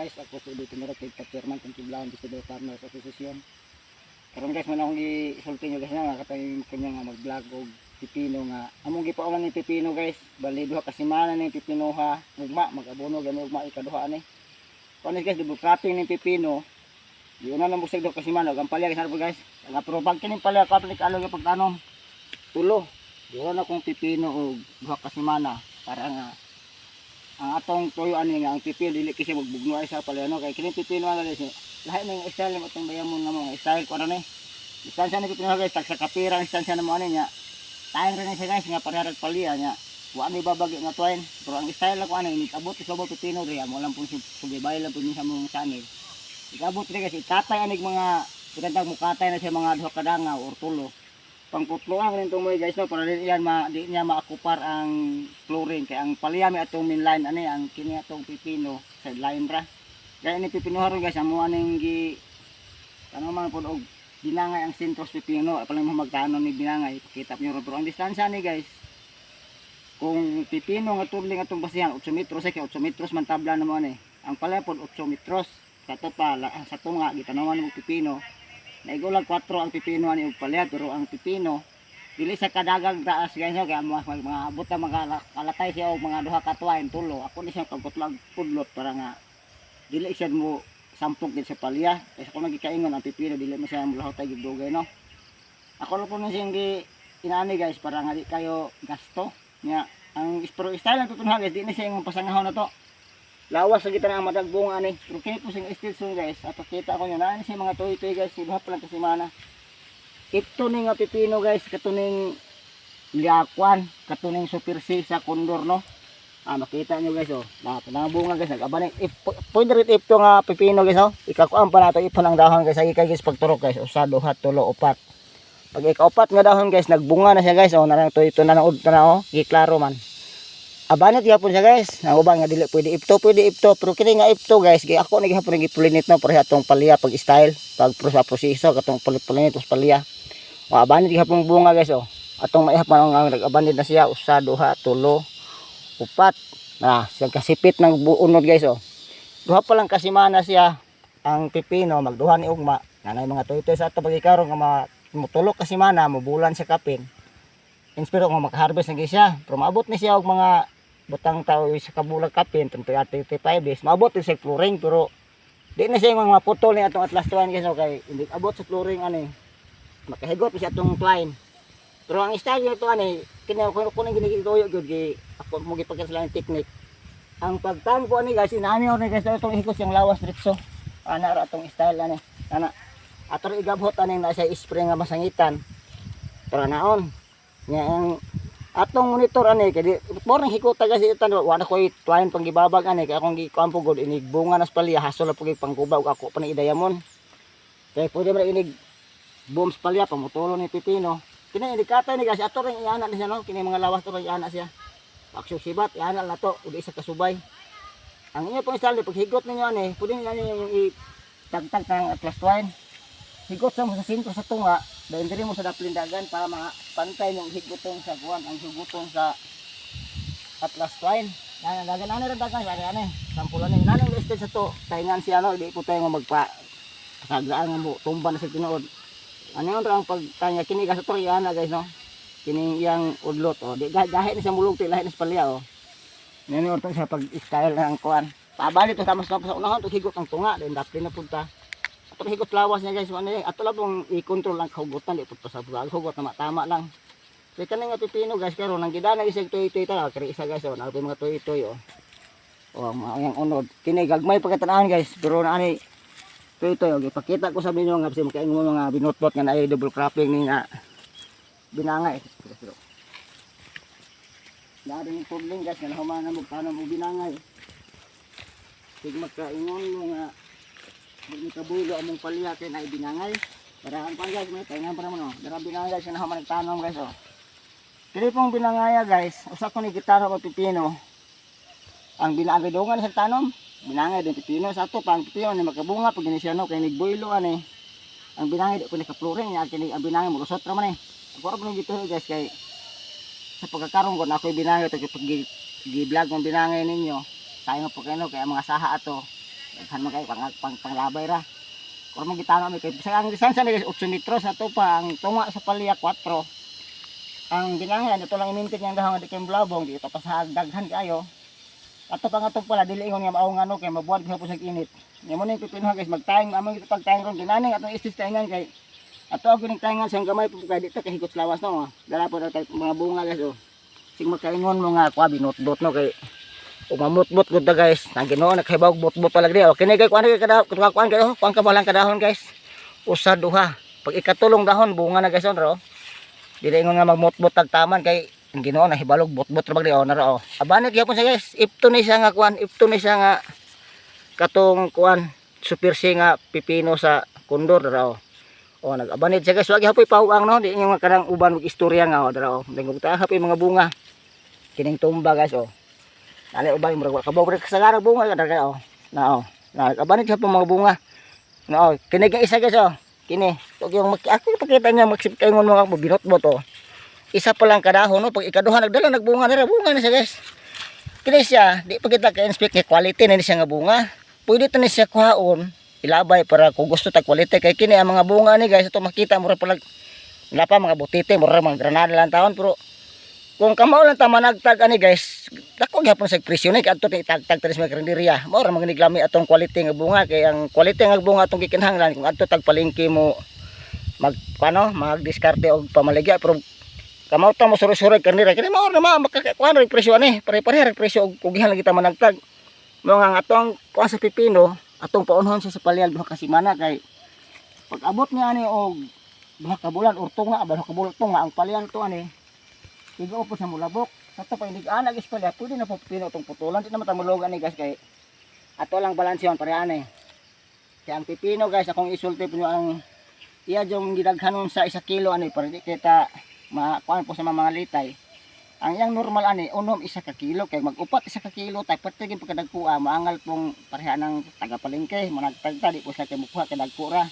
Guys. Ako si Dito Mero, chairman ng Kiblawan Vegetable Farmers Association. Karon guys, man akong gisulti nyo guys nga katayong kanya nga mag-vlog og pipino nga among gipaulan ni pipino guys. Bali 2 ka semana ni pipino ha. Ugma mag-abono gani ugma ikaduha ani. Kuan guys, double cropping ni pipino. Di una na musig 2 ka semana ug ang palya guys guys. Ang aprobag kini palya kaplik alo gyud pagtanom. Tulo. Di una na kong pipino og 2 ka semana para nga ang atong tuyo ani nga ang pipino dili kasi magbugno ay sa palya no, kay kini pipino ana guys lahi na yung style mo atong bayamon nga mga style ko ano ni distansya ni pipino guys, tag sa kapira ang distansya na mo ani nya. Tayong rin siya guys nga parehas palya nya, wa ni babagi nga tuwain, pero ang style ako ani inig abot sa sobo pipino diri mo lang pong sugibay lang pud sa mong sanil. Ikabot diri guys, ikatay anig mga pinatag mukatay na siya mga 2 ka dangaw or tulo, pangputloan rin itong guys no, para di yan ma, di niya maakupar ang flooring, kay ang palya may atong main line ani, ang kini atong pipino sideline ra. Kaya ni pipino haron guys, amo aning gi ano man pud og binangay ang sentros pipino pa lang mo magtanon ni binangay, pakita niyo ron. Pero ang distansya ni guys, kung pipino nga tudling atong basihan 8 metros ay kay 8 metros man tabla na mo ani, ang palya pod 8 metros sa to pa sa tunga gitanawan mo pipino. Naigo lang 4 ang pipino ani og palya, pero ang pipino dili sa kadagang taas guys no, kaya mga abot na mga kalatay siya og mga 2 ka tuwain, tulo. Ako ni siya pagputlag pudlot para nga dili siya mo sampok din sa palya, kaysa kung nagikaingon ang pipino dili mo siya mulahotay gid dugay no. Ako lang po na siyang gi inaani guys para nga di kayo gasto nya. Ang pero style lang tutunhan guys, di na siya yung pasangahon na to, lawas sa kita na ang madagbong ani. Pero kini po siyang style soon guys, at pakita ko nyo na siya mga tuy-tuy guys, iba pa lang kasi mana ito ni nga pipino guys, katuning liakwan, katuning Super C sa Condor no. Ah, makita nyo guys oh, na bunga guys, nag-abanik pwede rin ito nga pipino guys oh. Ikakuan pa nato ipon ang dahon guys, ay kay guys pagturok guys, usa, duha, tulo, upat. Pag ikaupat nga dahon guys, nagbunga na siya guys oh, narang to ito na naud na oh, giklaro man. Abanit gyapon siya guys. Ang uban nga dili pwede ipto, pwede ipto, pero kini nga ipto guys, kay ako ni gihapon gipulinit no para atong palya pag style, pag sa proseso katong pulit-pulinit us palya. O abanit gihapon bunga guys oh. Atong maihap man ang nag-abanit na siya, usa, duha, tulo, upat. Na, siya kasipit ng unod guys oh. 2 pa lang kasimana siya ang pipino, magduha ni ugma. Nanay mga tuytoy sa ato pagikaron nga mutulok kasimana, mubulan siya kapin. Inspiro nga makaharvest na siya. Pero maabot ni siya og mga butang tao sa kabulag kapin, 35 days. Maabot ni siya flooring, pero di na siya yung mga putol ni atong atlas twine guys, okay. Hindi abot sa flooring ani. Makahigot ni siya atong twine. Pero ang style nito ani, kini ko ko nang ginigituyo gyud gi ako mo gipakita sa lang technique. Ang pagtan ko ani guys, inani ni guys atong hikos yung lawas diretso. Ana ra atong style ani. Ana. Ato ra igabhot ani na siya spray nga masangitan. Para naon. Nya ang atong monitor ani kay di mo nang hikot guys itan, wa na koy twine pang gibabag ani, kay akong gikuan po gud inig bunga nas palya, hasol na po gid pangguba ug ako pa ni idayamon. Kay pwede man inig boom sa palya pamutulo ni pipino. Kini inig katay ni guys, ato ring iana ni siya no, kini mga lawas to ring iana siya. Aksyon sibat iana na to ug isa kasubay. Ang inyo pong style paghigot ninyo ani, pwede niyo yung itagtag ng atlas twine. Higot sa mo sa sentro sa tunga, dahil diri mo sa daplindagan para mapantay yung higutong sa kuwan, ang higutong sa atlas twine. Yan, dagan ani ra dagan, ani ani. Sampulan ni nanang listed sa to. Tahingan siya no, di po tayo nga magpa kasagaan nga mo tumba na sa tinuod. Ano yung ang pagtanya kini ka sa to iana guys no. Kini iyang udlot oh, di gahi ni sa mulog lahi ni sa palya oh. Nini orto sa pag-style ng kuan. Pabalik to tama sa unahon to higot ang tunga, then daplin na punta. Ato higot lawas niya guys, ano ato lang pong i-control ang kahugotan, di po sa hugot na tama lang. Kaya kani nga pipino guys karon ang gidana isig tuy-tuy ta, kari isa guys oh, naa mga tuy-tuy oh. Oh, mga unod. Kini gagmay pagkatan guys, pero naani tuy-tuy oh, ipakita ko sa inyo nga kasi makaingon mo mga binotbot nga naay double cropping ni nga binangay. Naring tudling guys nga nahuman na mo tanom og binangay. Sig makaingon mo nga di kabulo among palya kay na ibinangay. Para ang pan guys, may taingan pa naman oh. Dara binangay guys, na nagtanom guys oh. Kini pong binangaya guys, usa ko ni gitara og pipino. Ang binangay dungan sa tanom, binangay din pipino sa ato pa ang pipino ni makabunga pag gini siya no, kay nigbuilo ani. Ang binangay di ko ni nya kini ang binangay molusot ra man eh. Ako ra pong gituyo guys kay sa pagkakaroon ko na ako'y binangay ito pag gi-vlog mong binangay ninyo. Tayo nga po kayo no, kaya mga saha ato. Daghan man kayo pang, pang panglabay ra. Kung mo gitama mi kay sa ang distansya ni guys, 8 metros na to pa ang tunga sa palya, 4. Ang ginanglan ito lang imintin niyang dahon di kay blabong dito pa sa daghan kayo. Ato pa nga to pala, dili ingon nga mao nga no kay mabuhat gyud sa init. Nya mo ning pipinuha, guys, magtaing among ito pagtaing ron ginaning atong istis taingan kay ato ako ning taingan siyang gamay po kay dito kay higot sa lawas no. Dala po tayo mga bunga, guys, oh. Sing makaingon mo nga kwa binotbot no kay umamot-bot gud ta, guys. Ang Ginoo nakahibaw bot-bot pa lagi. Okay kini kay kuan kay kada kuan kayo, kuan ka lang kadahon, guys. Usa, duha. Pag ikatulong dahon bunga na, guys, on ro. Dili ingon nga magmotbot tagtaman kay ang Ginoo nahibalog bot-bot ra bagdi oh nara oh. Abanit gyapon siya, guys. Ipto ni siya nga kuan, ipto ni siya nga katong kuan super C nga pipino sa Condor dara oh. Oh, nag-abanit siya, guys. Wag hapoy pauang no, di inyo nga kanang uban og istorya nga oh dara oh. Dingog ta hapoy mga bunga. Kining tumba, guys, oh. Dali uban murag wa kabaw kasagara bunga dara oh. Na oh. Na nag-abanit siya po mga bunga. Na oh, kini kay isa, guys, oh. Kini, ug yung ako pakita niya magsip kayo mga binotbot oh. Isa pa lang kadahon no, pag ikaduha nagdala nagbunga na bunga na siya, guys. Kini siya, di pa kita ka-inspect kay quality na ni siya nga bunga. Pwede to ni siya kuhaon, ilabay para kung gusto ta quality kay kini ang mga bunga ni, guys, ito makita mura pala wala pa mga butite, mura mga granada lang taon, pero kung kamao lang ta managtag ani, guys, dako gyapon sa presyo ni kadto ni itagtag ta sa mga karinderya. Mao ra mga niglami atong quality nga bunga kay ang quality nga bunga atong gikinahanglan kung adto tag palengke mo mag paano magdiskarte og pamaligya, pero kamao ta mo suri-suri karnira kini mao ra ma makakakuan ra presyo ani, pare-pareha ra presyo og kugihan lang kita managtag. Mao nga ang atong kuan sa pipino, atong paunhon siya sa palyag 2 ka semana kay pag abot niya ani og 2 ka bulan or tunga ba, 2 ka bulan tunga ang palyan to ani, tigo po sa mulabok. Sa to pa inig ana guys palya, pwede na po pipino atong putulan, di naman ta mulugan ni, guys, kay ato lang balanse yon pareha ani. Kaya ang pipino, guys, akong isulti po nyo ang iya yung gidaghanon sa 1 kilo ani para di kita makuan po sa mga litay. Ang iyang normal ani unom 1 ka kilo kay mag-upat 1 ka kilo tay pati gyud pagkadagko maangal pong pareha ng taga palengke managtagta di po sila kay mukuha kay dagko ra.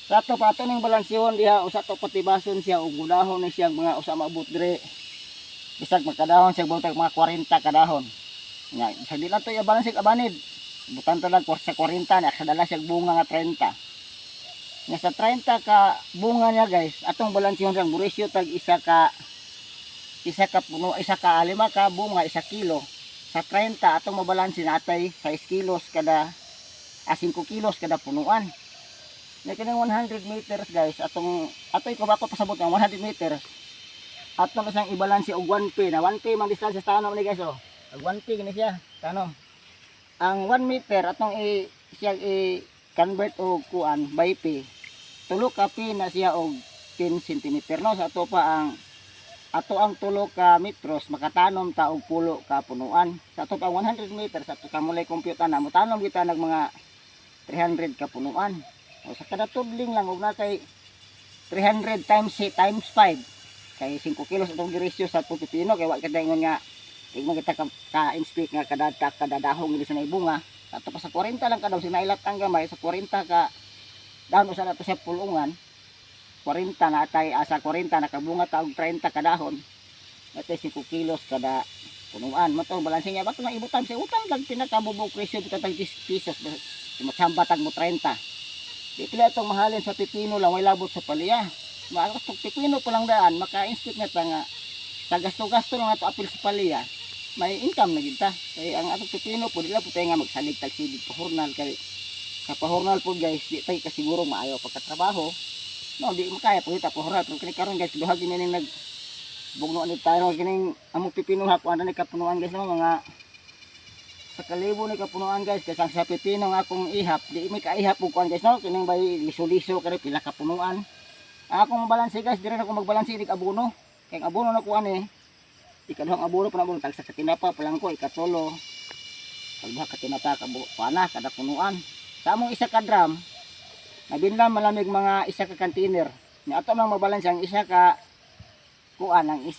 Sa ato pa ato ning balansehon diha usa to patibason siya ug gudahon ni siya mga usa maabot dire. Bisag magkadahon siya butag mga 40 kadahon. Nya bisag di lang to i-balanse abanid. Butan ta lang sa 40 na sa dala siya bunga nga 30. Nya sa 30 ka bunga niya, guys, atong balansehon sang burisyo tag isa ka puno, isa ka lima ka bunga 1 kilo. Sa 30 atong mabalanse natay 6 kilos kada 5 kilos kada punuan. Nya kining 100 meters, guys, atong atoy ko bako pasabot nga 100 meters. Ato na siyang ibalanse og 1P na 1P man distansya sa tanom ni, guys, oh. Ag 1P gini siya, tanom. Ang 1 meter atong i siya i convert og kuan by P. Tulo ka P na siya og 10 cm no. Sa ato pa ang ato ang 3 ka metros makatanom ta og pulo ka punuan. Sa ato pa ang 100 meters, ato ka mulay compute na motanom kita nag mga 300 ka punuan. O sa kada tudling lang og na kay 300 times times 5 kay 5 kilos atong giresyo sa atong pipino kay wa kita ingon nga tigman kita ka, ka-inspect nga kada kada dahong dili sa bunga. Ato pa sa 40 lang ka daw sinailat ang gamay sa 40 ka dahon usa na to sa pulungan 40 na atay asa 40 nakabunga ta og 30 ka dahon atay 5 kilos kada punuan mo to balanse niya bato nga ibutan sa utang lang pinakabubog presyo bitang tag 10 pesos matsamba tag mo 30. Di pila itong mahalin sa pipino lang, way labot sa palya. Maakot pipino pa lang daan maka-inspect na ta nga sa gasto-gasto lang ato apil sa palya may income na gid ta kay ang atong pipino po dila po tayo nga magsalig tag silid pahurnal kay sa pahurnal po, guys, di tayo kasiguro maayo pagkatrabaho no, di makaya po kita pahurnal. Pero kini karon, guys, duha gini ning nag bugno ni tayo kining among pipino ha kuan ni kapunuan, guys, no, mga sa kalibo ni kapunuan, guys, kay sa pipino nga akong ihap di mi kaihap og kuan, guys, no, kining bay liso-liso kani pila kapunuan. Ang akong balanse, guys, dire na ako magbalanse inig abono kay ang abono na kuan eh ikaduhang abono pa na abono tagsa ka tinapa pa lang ko, ikatulo pagduha ka tinapa ka kuana kada punuan. Sa among 1 ka drum nabinla malamig mga 1 ka container ni ato mang mabalanse ang isa ka kuan ang 1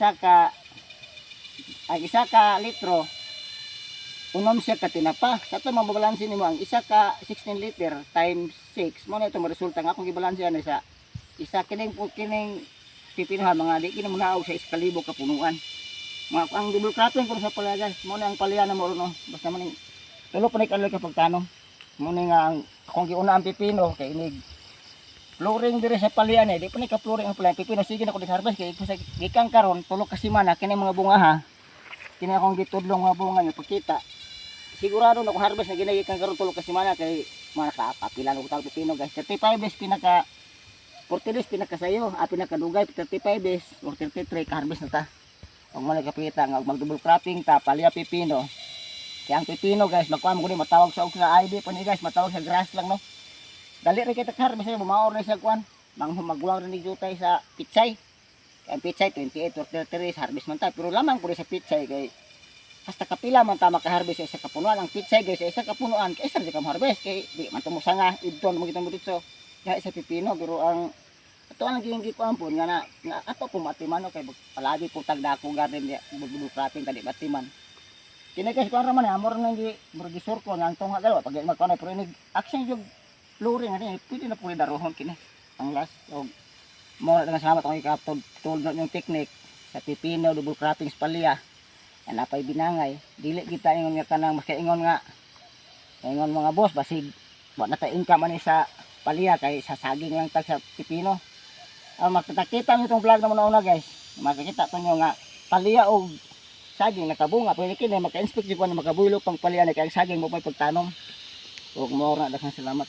ka litro unom siya ka tinapa. Sa ato mabalanse nimo ang isa ka 16 liter times 6 mo na ito maresulta nga akong gibalanse ani sa isa kining kining pipinuhan mga di kini munaog sa 1,000 ka punuan. Mga ang double cropping ko sa palya, guys, mo na ang palya na mo no, basta man ning tulo pa ni kalay ka pagtanom. Muna nga ang akong giuna ang pipino kay inig flooring diri sa palian eh. Di pa ni ka flooring ang palian. Pipino sige na ko harvest kay sa gikan karon 3 ka semana kini mga bunga ha. Kini akong gitudlong mga bunga niyo pagkita. Sigurado na kung harvest na ginagikan karon 3 ka semana kay mga kaapila og tag pipino, guys. 35 days pinaka 40 days pinakasayo, ah, pinakadugay 35 days or 33 ka harvest na ta. Og mo nagkapita nga og mag double cropping ta palya pipino. Kaya ang pipino, guys, magkuha mo kundi matawag sa og sa ID pa ni, guys, matawag sa grass lang, no. Dali ra kita harvest sa bumaor na sa kuan. Mang magwang rin ni jutay sa pitsay. Kaya ang pitsay 28 or 33 harvest man ta, pero lamang ko sa pitsay kay hasta kapila man ta makaharvest sa isa ka punuan ang pitsay, guys, sa isa ka punuan kay isa ra ka harvest kay di man tumusa nga idton mo gitong mo ditso kaya sa pipino. Pero ang ato ang naging gikuan po nga na nga ato po matiman, no, kay palagi po tagdako garden di magdulo cropping tadi matiman kini, guys. Kuan ra man eh, amor nang gi murag gisurko nga ang tunga galwa pag magkuan pero inig action yung flooring ani pwede na po darohon kini ang last. Og mo na salamat akong ikaptod tulad yung technique sa pipino double cropping sa palya. Yan napay binangay, dili kita ingon nga kanang makaingon nga ingon mga boss basig wa na ta income ani sa palya kay sa saging lang tag sa pipino. Ang makita nyo itong vlog na muna una, guys, makikita to nyo nga palya og saging nakabunga pwede kini maka-inspect jud ko na makabuylo pang palya na kay ang saging mo pa'y pagtanom. Ug mo na daghang salamat.